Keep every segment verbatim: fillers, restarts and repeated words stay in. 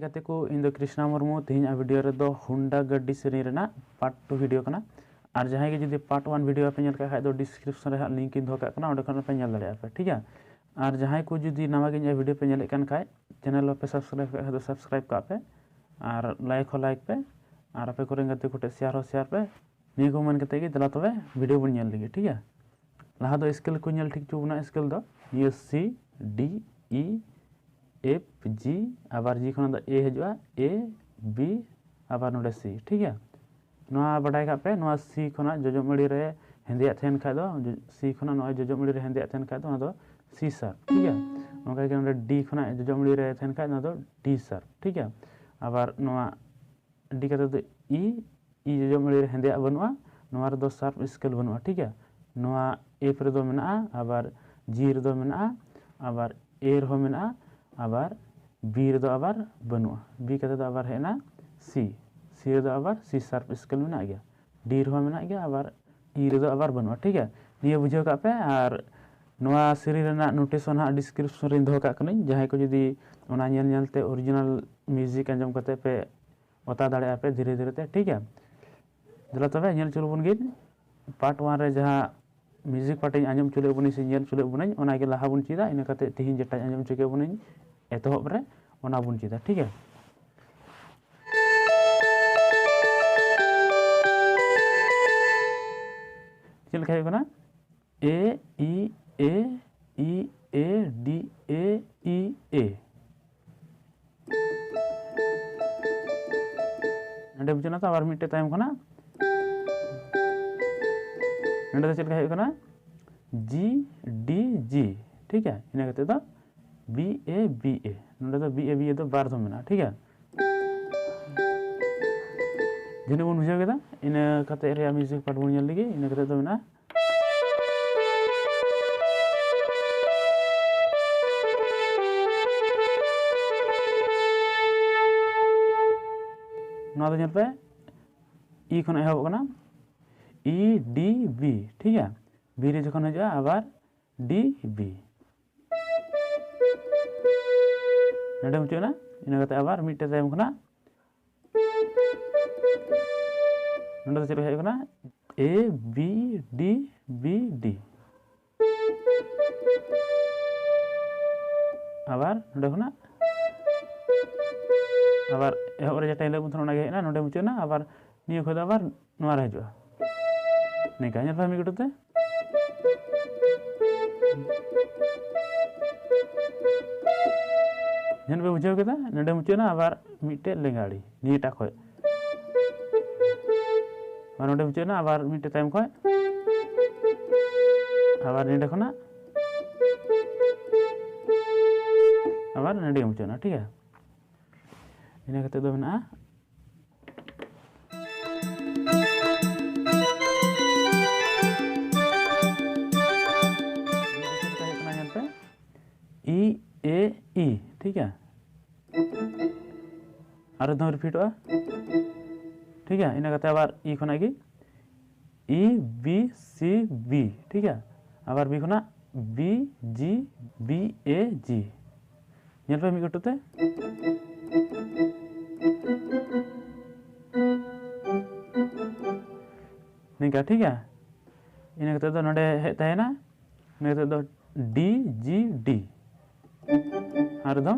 ᱜᱟᱛᱮ ᱠᱚ, ᱤᱧ ᱫᱚ ᱠᱨᱤᱥᱱᱟ ᱢᱩᱨᱢᱩ᱾ ᱛᱮᱦᱮᱧᱟᱜ ᱵᱷᱤᱰᱤᱭᱳ ᱨᱮᱫᱚ ᱦᱩᱱᱰᱟ ᱜᱟᱹᱰᱤ ᱥᱮᱨᱮᱧ ᱨᱮᱱᱟᱜ ᱯᱟᱨᱴ ᱴᱩ ᱵᱷᱤᱰᱤᱭᱳ ᱠᱟᱱᱟ᱾ ᱟᱨ ᱡᱟᱦᱟᱸᱭ ᱜᱮ ᱡᱩᱫᱤ ᱯᱟᱨᱴ ᱳᱣᱟᱱ ᱵᱷᱤᱰᱤᱭᱳ ᱵᱟᱯᱮ ᱧᱮᱞ ᱠᱟᱜ ᱠᱷᱟᱡ ᱫᱚ ᱰᱤᱥᱠᱨᱤᱯᱥᱚᱱ ᱨᱮ ᱦᱟᱸᱜ ᱞᱤᱝᱠ ᱤᱧ ᱫᱚᱦᱚ ᱠᱟᱜ ᱠᱟᱱᱟ, ᱚᱸᱰᱮ ᱠᱷᱚᱱ ᱯᱮ ᱧᱮᱞ ᱫᱟᱲᱮᱭᱟᱜᱼᱟ ᱯᱮ, ᱴᱷᱤᱠ ᱜᱮᱭᱟ᱾ ᱟᱨ ᱡᱟᱦᱟᱸᱭ ᱠᱚ ᱡᱩᱫᱤ ᱱᱟᱣᱟ ᱜᱮ ᱤᱧᱟᱹᱜ ᱵᱷᱤᱰᱤᱭᱳ ᱯᱮ ᱧᱮᱞᱮᱫ ᱠᱟᱱ ᱠᱷᱟᱡ, ᱪᱮᱱᱮᱞ ᱵᱟᱯᱮ ᱥᱟᱵᱥᱠᱨᱟᱭᱤᱵ ᱠᱟᱜ ᱠᱷᱟᱡ ᱫᱚ ᱥᱟᱵᱥᱠᱨᱟᱭᱤᱵ ᱠᱟᱜ ᱯᱮ, ᱟᱨ ᱞᱟᱭᱤᱠ ᱦᱚᱸ ᱞᱟᱭᱤᱠ ᱯᱮ, ᱟᱨ ᱟᱯᱮ ᱠᱚᱨᱮᱱ ᱜᱟᱛᱮ ᱠᱚᱴᱷᱮᱱ ᱥᱮᱭᱟᱨ ᱦᱚᱸ ᱥᱮᱭᱟᱨ ᱯᱮ᱾ ᱱᱤᱭᱟᱹ ᱠᱚ ᱢᱮᱱ ᱠᱟᱛᱮ ᱜᱮ ᱫᱮᱞᱟ ᱛᱚᱵᱮ ᱵᱷᱤᱰᱤᱭᱳ ᱵᱚᱱ ᱧᱮᱞ ᱞᱮᱜᱮ, ᱴᱷᱤᱠ ᱜᱮᱭᱟ᱾ ᱞᱟᱦᱟ ᱫᱚ ᱥᱠᱮᱞ ᱠᱚ ᱧᱮᱞ ᱴᱷᱤᱠ ᱦᱚᱪᱚ ᱵᱚᱱᱟ᱾ ᱥᱠᱮᱞ ᱫᱚ ᱱᱤᱭᱟᱹ ᱥᱤ, ᱰᱤ, ᱤ, ᱮᱯᱷ, ᱡᱤ, ᱟᱵᱟᱨ ᱡᱤ ᱠᱷᱚᱱᱟᱜ ᱫᱚ ᱮ ᱦᱤᱡᱩᱜᱼᱟ, ᱮ, ᱵᱤ, ᱟᱵᱟᱨ ᱱᱚᱰᱮ ᱥᱤ, ᱴᱷᱤᱠ ᱜᱮᱭᱟ᱾ ᱱᱚᱣᱟ ᱵᱟᱰᱟᱭ ᱠᱟᱜ ᱯᱮ, ᱱᱚᱣᱟ ᱥᱤ ᱠᱷᱚᱱᱟᱜ ᱡᱚᱡᱚᱢ ᱟᱹᱲᱤ ᱨᱮ ᱦᱮᱸᱫᱮᱭᱟᱜ ᱛᱟᱦᱮᱱ ᱠᱷᱟᱡ ᱫᱚ, ᱡᱚ-, ᱥᱤ ᱠᱷᱚᱱᱟᱜ ᱱᱚᱜᱼᱚᱭ ᱡᱚᱡᱚᱢ ᱟᱹᱲᱤ ᱨᱮ ᱦᱮᱸᱫᱮᱭᱟᱜ ᱛᱟᱦᱮᱱ ᱠᱷᱟᱡ ᱫᱚ ᱚᱱᱟ ᱫᱚ ᱥᱤ ᱥᱟᱨᱯ, ᱴᱷᱤᱠ ᱜᱮᱭᱟ᱾ ᱚᱱᱠᱟ ᱜᱮ ᱱᱚᱰᱮ ᱰᱤ ᱠᱷᱚᱱᱟᱜ ᱡᱚᱡᱚᱢ ᱟᱹᱲᱤ ᱨᱮ ᱛᱟᱦᱮᱱ ᱠᱷᱟᱡ ᱚᱱᱟ ᱫᱚ ᱰᱤ ᱥᱟᱨᱯ, ᱴᱷᱤᱠ ᱜᱮᱭᱟ᱾ ᱟᱵᱟᱨ ᱱᱚᱣᱟ ᱰᱤ ᱠᱟᱛᱮ ᱫᱚ ᱤ, ᱤ ᱡᱚᱡᱚᱢ ᱟᱹᱲᱤ ᱨᱮ ᱦᱮᱸᱫᱮᱭᱟᱜ ᱵᱟᱹᱱᱩᱜᱼᱟ, ᱱᱚᱣᱟ ᱨᱮᱫᱚ ᱥᱟᱨᱯ ᱥᱠᱮᱞ ᱵᱟᱹᱱᱩᱜᱼᱟ, ᱴᱷᱤᱠ ᱜᱮᱭᱟ᱾ ᱱᱚᱣᱟ ᱮᱯᱷ ᱨᱮᱫᱚ ᱢᱮᱱᱟᱜᱼᱟ, ᱟᱵᱟᱨ ᱡᱤ ᱨᱮᱫᱚ ᱢᱮᱱᱟᱜᱼᱟ, ᱟᱵᱟᱨ ᱮ ᱨᱮᱦᱚᱸ ᱢᱮᱱᱟᱜᱼᱟ, ᱟᱵᱟᱨ ᱵᱤ ᱨᱮᱫᱚ ᱟᱵᱟᱨ ᱵᱟᱹᱱᱩᱜᱼᱟ᱾ ᱵᱤ ᱠᱟᱛᱮ ᱫᱚ ᱟᱵᱟᱨ ᱦᱮᱡ ᱮᱱᱟ ᱥᱤ, ᱥᱤ ᱨᱮᱫᱚ ᱟᱵᱟᱨ ᱥᱤ ᱥᱟᱨᱯ ᱥᱠᱮᱞ ᱢᱮᱱᱟᱜ ᱜᱮᱭᱟ, ᱰᱤ ᱨᱮᱦᱚᱸ ᱢᱮᱱᱟᱜ ᱜᱮᱭᱟ, ᱟᱵᱟᱨ ᱤ ᱨᱮᱫᱚ ᱟᱵᱟᱨ ᱵᱟᱹᱱᱩᱜᱼᱟ, ᱴᱷᱤᱠ ᱜᱮᱭᱟ᱾ ᱱᱤᱭᱟᱹ ᱵᱩᱡᱷᱟᱹᱣ ᱠᱟᱜ ᱯᱮ᱾ ᱟᱨ ᱱᱚᱣᱟ ᱥᱮᱨᱮᱧ ᱨᱮᱱᱟᱜ ᱱᱳᱴᱮᱥᱚᱱ ᱦᱟᱸᱜ ᱰᱤᱥᱠᱨᱤᱯᱥᱚᱱ ᱨᱮᱧ ᱫᱚᱦᱚ ᱠᱟᱜ ᱠᱟᱹᱱᱟᱹᱧ, ᱡᱟᱦᱟᱸᱭ ᱠᱚ ᱡᱩᱫᱤ ᱚᱱᱟ ᱧᱮᱞ ᱧᱮᱞ ᱛᱮ ᱚᱨᱤᱡᱤᱱᱟᱞ ᱢᱤᱣᱡᱤᱠ ᱟᱸᱡᱚᱢ ᱠᱟᱛᱮ ᱯᱮ ᱚᱛᱟ ᱫᱟᱲᱮᱭᱟᱜᱼᱟ ᱯᱮ ᱫᱷᱤᱨᱮ ᱫᱷᱤᱨᱮ ᱛᱮ, ᱴᱷᱤᱠ ᱜᱮᱭᱟ᱾ ᱫᱮᱞᱟ ᱛᱚᱵᱮ ᱧᱮᱞ ᱦᱚᱪᱚ ᱞᱮᱵᱚᱱ ᱜᱮ, ᱯᱟᱨᱴ ᱳᱣᱟᱱ ᱨᱮ ᱡᱟᱦᱟᱸ ᱢᱤᱣᱡᱤᱠ ᱯᱟᱨᱴ ᱤᱧ ᱟᱸᱡᱚᱢ ᱦᱚᱪᱚ ᱞᱮᱫ ᱵᱚᱱᱟᱹᱧ ᱥᱮ ᱧᱮᱞ ᱦᱚᱪᱚ ᱞᱮᱫ ᱵᱚᱱᱟᱹᱧ, ᱚᱱᱟᱜᱮ ᱞᱟᱦᱟ ᱵᱚᱱ ᱪᱮᱫᱟ, ᱤᱱᱟᱹ ᱠᱟᱛᱮ ᱛᱤᱦᱤᱧ ᱡᱮᱴᱟᱧ ᱟᱸᱡᱚᱢ ᱦᱚᱪᱚ ᱠᱮᱫ ᱵᱚᱱᱟᱹᱧ ᱮᱛᱚᱦᱚᱵ ᱨᱮ, ᱚᱱᱟ ᱵᱚᱱ ᱪᱮᱫᱟ, ᱴᱷᱤᱠ ᱜᱮᱭᱟ᱾ ᱪᱮᱫ ᱞᱮᱠᱟ ᱦᱩᱭᱩᱜ ᱠᱟᱱᱟ? ᱮ, ᱤ, ᱮ, ᱤ, ᱮ, ᱰᱤ, ᱮ, ᱤ, ᱮ᱾ ᱱᱚᱰᱮ ᱵᱩᱡᱷᱟᱹᱣ ᱮᱱᱟ ᱛᱚ? ᱟᱵᱟᱨ ᱢᱤᱫᱴᱮᱡ ᱛᱟᱭᱚᱢ ᱠᱷᱚᱱᱟᱜ ᱱᱚᱰᱮ ᱫᱚ ᱪᱮᱫ ᱞᱮᱠᱟ ᱦᱩᱭᱩᱜ ᱠᱟᱱᱟ? ᱡᱤ, ᱰᱤ, ᱡᱤ, ᱴᱷᱤᱠ ᱜᱮᱭᱟ᱾ ᱤᱱᱟᱹ ᱠᱟᱛᱮ ᱫᱚ ᱵᱤ, ᱮ, ᱵᱤ, ᱮ᱾ ᱱᱚᱰᱮ ᱫᱚ ᱵᱤ, ᱮ, ᱵᱤ, ᱮ ᱫᱚ ᱵᱟᱨ ᱫᱷᱚᱢ ᱢᱮᱱᱟᱜᱼᱟ, ᱴᱷᱤᱠ ᱜᱮᱭᱟ᱾ ᱡᱟᱹᱱᱤᱡ ᱵᱚᱱ ᱵᱩᱡᱷᱟᱹᱣ ᱠᱮᱫᱟ᱾ ᱤᱱᱟᱹ ᱠᱟᱛᱮ ᱨᱮᱭᱟᱜ ᱢᱤᱣᱡᱤᱠ ᱯᱟᱨᱴ ᱵᱚᱱ ᱧᱮᱞ ᱞᱮᱜᱮ᱾ ᱤᱱᱟᱹ ᱠᱟᱛᱮ ᱫᱚ ᱢᱮᱱᱟᱜᱼᱟ, ᱱᱚᱣᱟ ᱫᱚ ᱧᱮᱞ ᱯᱮ, ᱤ ᱠᱷᱚᱱ ᱮᱦᱚᱵᱚᱜ ᱠᱟᱱᱟ, ᱤ, ᱰᱤ, ᱵᱤ, ᱴᱷᱤᱠ ᱜᱮᱭᱟ᱾ ᱵᱤ ᱨᱮ ᱡᱚᱠᱷᱚᱱ ᱦᱤᱡᱩᱜᱼᱟ, ᱟᱵᱟᱨ ᱰᱤ, ᱵᱤ, ᱱᱚᱰᱮ ᱢᱩᱪᱟᱹᱫ ᱮᱱᱟ᱾ ᱤᱱᱟᱹ ᱠᱟᱛᱮ ᱟᱵᱟᱨ ᱢᱤᱫᱴᱮᱡ ᱛᱟᱭᱚᱢ ᱠᱷᱚᱱᱟᱜ ᱱᱚᱸᱰᱮ ᱫᱚ ᱪᱮᱫ ᱞᱮᱠᱟ ᱦᱮᱡ ᱠᱟᱱᱟ? A B D B D᱾ ᱟᱵᱟᱨ ᱱᱚᱸᱰᱮ ᱠᱷᱚᱱᱟᱜ ᱟᱵᱟᱨ ᱮᱦᱚᱵ ᱨᱮ ᱡᱮᱴᱟ ᱧᱮᱞᱮᱫ ᱵᱚᱱ ᱛᱟᱦᱮᱱᱟ ᱚᱱᱟᱜᱮ ᱦᱮᱡ ᱮᱱᱟ, ᱱᱚᱸᱰᱮ ᱢᱩᱪᱟᱹᱫ ᱮᱱᱟ᱾ ᱟᱵᱟᱨ ᱱᱤᱭᱟᱹ ᱠᱷᱚᱱ ᱫᱚ ᱟᱵᱟᱨ ᱱᱚᱣᱟ ᱨᱮ ᱦᱤᱡᱩᱜᱼᱟ᱾ ᱱᱤᱝᱠᱟ ᱧᱮᱞ ᱯᱮ ᱢᱤᱫ ᱠᱟᱹᱴᱩᱵ ᱛᱮ᱾ ᱧᱮᱞ ᱯᱮ, ᱵᱩᱡᱷᱟᱹᱣ ᱠᱮᱫᱟ? ᱱᱚᱸᱰᱮ ᱢᱩᱪᱟᱹᱫ ᱮᱱᱟ, ᱟᱵᱟᱨ ᱢᱤᱫᱴᱮᱡ ᱞᱮᱸᱜᱟ ᱟᱲᱮ ᱱᱤᱭᱟᱹᱴᱟᱜ ᱠᱷᱚᱡ᱾ ᱟᱨ ᱱᱚᱸᱰᱮ ᱢᱩᱪᱟᱹᱫ ᱮᱱᱟ, ᱟᱵᱟᱨ ᱢᱤᱫᱴᱮᱡ ᱛᱟᱭᱚᱢ ᱠᱷᱚᱡ, ᱟᱵᱟᱨ ᱱᱚᱸᱰᱮ ᱠᱷᱚᱱᱟᱜ ᱟᱵᱟᱨ ᱱᱚᱸᱰᱮ ᱢᱩᱪᱟᱹᱫ ᱮᱱᱟ, ᱴᱷᱤᱠ ᱜᱮᱭᱟ? ᱤᱱᱟᱹ ᱠᱟᱛᱮ ᱫᱚ ᱢᱮᱱᱟᱜᱼᱟ ᱤ ᱮ ᱤ, ᱴᱷᱤᱠ ᱜᱮᱭᱟ? ᱟᱨ ᱫᱷᱟᱣ ᱨᱤᱯᱤᱴᱚᱜᱼᱟ, ᱴᱷᱤᱠ ᱜᱮᱭᱟ? ᱤᱱᱟᱹ ᱠᱟᱛᱮ ᱟᱵᱟᱨ ᱤ ᱠᱷᱚᱱᱟᱜ ᱜᱮ ᱤ ᱵᱤ ᱥᱤ ᱵᱤ, ᱴᱷᱤᱠ ᱜᱮᱭᱟ? ᱟᱵᱟᱨ ᱵᱤ ᱠᱷᱚᱱᱟᱜ ᱵᱤ ᱡᱤ ᱵᱤ ᱮ ᱡᱤ᱾ ᱧᱮᱞ ᱯᱮ ᱢᱤᱫ ᱠᱟᱹᱴᱩᱵ ᱛᱮ᱾ ᱱᱤᱝᱠᱟ, ᱴᱷᱤᱠ ᱜᱮᱭᱟ? ᱤᱱᱟᱹ ᱠᱟᱛᱮ ᱫᱚ ᱱᱚᱰᱮ ᱦᱮᱡ ᱛᱟᱦᱮᱱᱟ, ᱤᱱᱟᱹ ᱠᱟᱛᱮ ᱫᱚ ᱰᱤ ᱡᱤ ᱰᱤ᱾ ᱟᱨ ᱫᱚ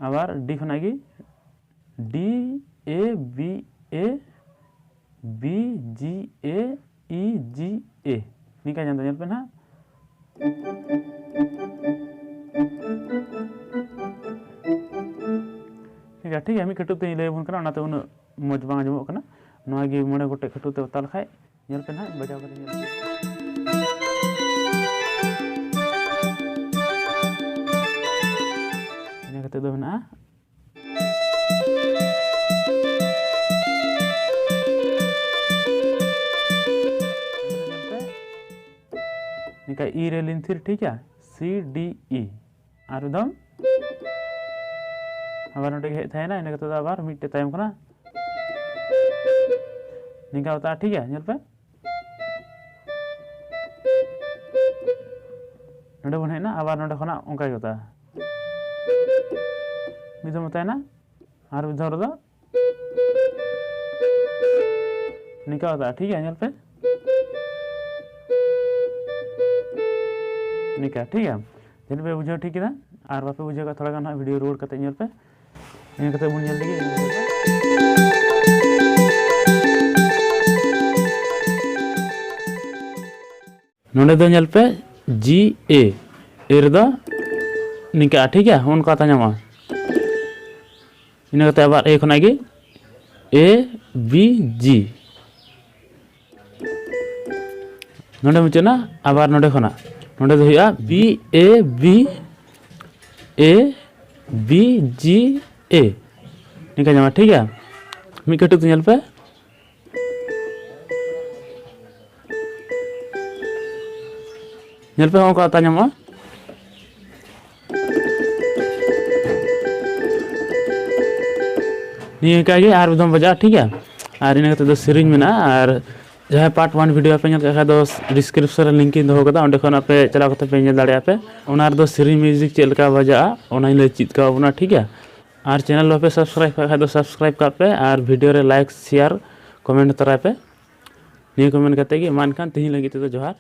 ᱟᱵᱟᱨ ᱰᱤ ᱠᱷᱚᱱᱟᱜ ᱜᱮ D A B A B G A E G A. ᱱᱤᱝᱠᱟ ᱧᱮᱞ ᱫᱚ ᱧᱮᱞ ᱯᱮ ᱱᱟᱦᱟᱜ᱾ ᱴᱷᱤᱠ ᱜᱮᱭᱟ, ᱴᱷᱤᱠ ᱜᱮᱭᱟ, ᱢᱤᱫ ᱠᱟᱹᱴᱩᱵ ᱛᱮᱧ ᱞᱟᱹᱭ ᱟᱵᱚᱱ ᱠᱟᱱᱟ, ᱚᱱᱟᱛᱮ ᱩᱱᱟᱹᱜ ᱢᱚᱡᱽ ᱵᱟᱝ ᱟᱸᱡᱚᱢᱚᱜ ᱠᱟᱱᱟ᱾ ᱱᱚᱣᱟ ᱜᱮ ᱢᱚᱬᱮ ᱜᱚᱴᱮᱡ ᱠᱟᱹᱴᱩᱵ ᱛᱮ ᱚᱛᱟ ᱞᱮᱠᱷᱟᱡ ᱧᱮᱞ ᱯᱮ ᱱᱟᱦᱟᱜ, ᱵᱟᱡᱟᱣ ᱠᱟᱛᱮ ᱧᱮᱞ ᱯᱮ᱾ ᱤᱱᱟᱹ ᱠᱟᱛᱮ ᱫᱚ ᱢᱮᱱᱟᱜᱼᱟ ᱱᱤᱝᱠᱟ ᱤ ᱨᱮ ᱞᱤᱱᱛᱷᱤᱨ, ᱴᱷᱤᱠ ᱜᱮᱭᱟ, ᱥᱤ ᱰᱤ ᱤ᱾ ᱟᱨ ᱮᱠᱫᱚᱢ ᱟᱵᱟᱨ ᱱᱚᱰᱮ ᱜᱮ ᱦᱮᱡ ᱛᱟᱦᱮᱱᱟ, ᱤᱱᱟᱹ ᱠᱟᱛᱮ ᱫᱚ ᱟᱵᱟᱨ ᱢᱤᱫᱴᱮᱡ ᱛᱟᱭᱚᱢ ᱠᱷᱚᱱᱟᱜ ᱱᱤᱝᱠᱟ ᱚᱛᱟ, ᱴᱷᱤᱠ ᱜᱮᱭᱟ, ᱧᱮᱞ ᱯᱮ᱾ ᱱᱚᱰᱮ ᱵᱚᱱ ᱦᱮᱡ ᱮᱱᱟ, ᱟᱵᱟᱨ ᱱᱚᱰᱮ ᱠᱷᱚᱱᱟᱜ ᱚᱱᱠᱟ ᱜᱮ ᱚᱛᱟ᱾ ᱢᱤᱫ ᱫᱷᱟᱣ ᱛᱟᱦᱮᱱᱟ, ᱟᱨ ᱢᱤᱫ ᱫᱷᱟᱣ ᱨᱮᱫᱚ ᱱᱤᱝᱠᱟ ᱠᱟᱛᱮ, ᱴᱷᱤᱠ ᱜᱮᱭᱟ, ᱧᱮᱞ ᱯᱮ᱾ ᱱᱤᱝᱠᱟ, ᱴᱷᱤᱠ ᱜᱮᱭᱟ᱾ ᱡᱟᱹᱱᱤᱡ ᱯᱮ ᱵᱩᱡᱷᱟᱹᱣ ᱴᱷᱤᱠ ᱠᱮᱫᱟ, ᱟᱨ ᱵᱟᱯᱮ ᱵᱩᱡᱷᱟᱹᱣ ᱠᱷᱟᱱ ᱛᱷᱚᱲᱟ ᱜᱟᱱ ᱦᱟᱸᱜ ᱵᱷᱤᱰᱤᱭᱳ ᱨᱩᱣᱟᱹᱲ ᱠᱟᱛᱮ ᱧᱮᱞ ᱯᱮ᱾ ᱤᱱᱟᱹ ᱠᱟᱛᱮ ᱵᱚᱱ ᱧᱮᱞ ᱞᱮᱜᱮ᱾ ᱱᱚᱰᱮ ᱫᱚ ᱧᱮᱞ ᱯᱮ, ᱡᱤ ᱮ, ᱮ ᱨᱮᱫᱚ ᱱᱤᱝᱠᱟ, ᱴᱷᱤᱠ ᱜᱮᱭᱟ, ᱚᱱᱠᱟ ᱛᱟᱦᱮᱸ ᱧᱟᱢᱚᱜᱼᱟ᱾ ᱤᱱᱟᱹ ᱠᱟᱛᱮ ᱟᱵᱟᱨ ᱮ ᱠᱷᱚᱱᱟᱜ ᱜᱮ ᱮ ᱵᱤ ᱡᱤ, ᱱᱚᱰᱮ ᱢᱩᱪᱟᱹᱫ ᱮᱱᱟ᱾ ᱟᱵᱟᱨ ᱱᱚᱰᱮ ᱠᱷᱚᱱᱟᱜ, ᱱᱚᱰᱮ ᱫᱚ ᱦᱩᱭᱩᱜᱼᱟ B A B A B G A, ᱱᱤᱝᱠᱟ ᱧᱟᱢᱟ, ᱴᱷᱤᱠ ᱜᱮᱭᱟ᱾ ᱢᱤᱫ ᱠᱟᱹᱴᱩᱵ ᱛᱮ ᱧᱮᱞ ᱯᱮ, ᱧᱮᱞ ᱯᱮ, ᱦᱚᱸᱜᱼᱚ ᱱᱚᱝᱠᱟ ᱟᱛᱟ ᱧᱟᱢᱚᱜᱼᱟ᱾ ᱱᱤᱭᱟᱹ ᱤᱱᱠᱟ ᱜᱮ ᱟᱨ ᱢᱤᱫ ᱫᱷᱟᱣ ᱵᱟᱡᱟᱜᱼᱟ, ᱴᱷᱤᱠ ᱜᱮᱭᱟ᱾ ᱟᱨ ᱤᱱᱟᱹ ᱠᱟᱛᱮ ᱫᱚ ᱥᱮᱨᱮᱧ ᱢᱮᱱᱟᱜᱼᱟ, ᱟᱨ ᱡᱟᱦᱟᱸᱭ ᱯᱟᱨᱴ ᱚᱣᱟᱱ ᱵᱷᱤᱰᱤᱭᱳ ᱵᱟᱯᱮ ᱧᱮᱞ ᱠᱟᱜ ᱠᱷᱟᱡ ᱫᱚ, ᱰᱤᱥᱠᱨᱤᱯᱥᱚᱱ ᱨᱮ ᱞᱤᱝᱠ ᱤᱧ ᱫᱚᱦᱚ ᱠᱟᱫᱟ, ᱚᱸᱰᱮ ᱠᱷᱚᱱ ᱟᱯᱮ ᱪᱟᱞᱟᱣ ᱠᱟᱛᱮ ᱯᱮ ᱧᱮᱞ ᱫᱟᱲᱮᱭᱟᱜᱼᱟ ᱯᱮ᱾ ᱚᱱᱟ ᱨᱮᱫᱚ ᱥᱮᱨᱮᱧ ᱢᱤᱭᱩᱡᱤᱠ ᱪᱮᱫ ᱞᱮᱠᱟ ᱵᱟᱡᱟᱜᱼᱟ, ᱚᱱᱟᱧ ᱞᱟᱹᱭ ᱪᱮᱫ ᱠᱟᱣ ᱵᱚᱱᱟ, ᱴᱷᱤᱠ ᱜᱮᱭᱟ᱾ ᱟᱨ ᱪᱮᱱᱮᱞ ᱵᱟᱯᱮ ᱥᱟᱵᱥᱠᱨᱟᱭᱤᱵ ᱠᱟᱜ ᱠᱷᱟᱡ ᱫᱚ ᱥᱟᱵᱥᱠᱨᱟᱭᱤᱵ ᱠᱟᱜ ᱯᱮ, ᱟᱨ ᱵᱷᱤᱰᱤᱭᱳ ᱨᱮ ᱞᱟᱭᱤᱠ, ᱥᱮᱭᱟᱨ, ᱠᱚᱢᱮᱱᱴ ᱛᱚᱨᱟᱭ ᱯᱮ᱾ ᱱᱤᱭᱟᱹ ᱠᱚ ᱢᱮᱱ ᱠᱟᱛᱮ ᱜᱮ ᱢᱟ ᱮᱱᱠᱷᱟᱱ ᱛᱮᱦᱮᱧ ᱞᱟᱹᱜᱤᱫ ᱛᱮᱫᱚ ᱡᱚᱦᱟᱨ᱾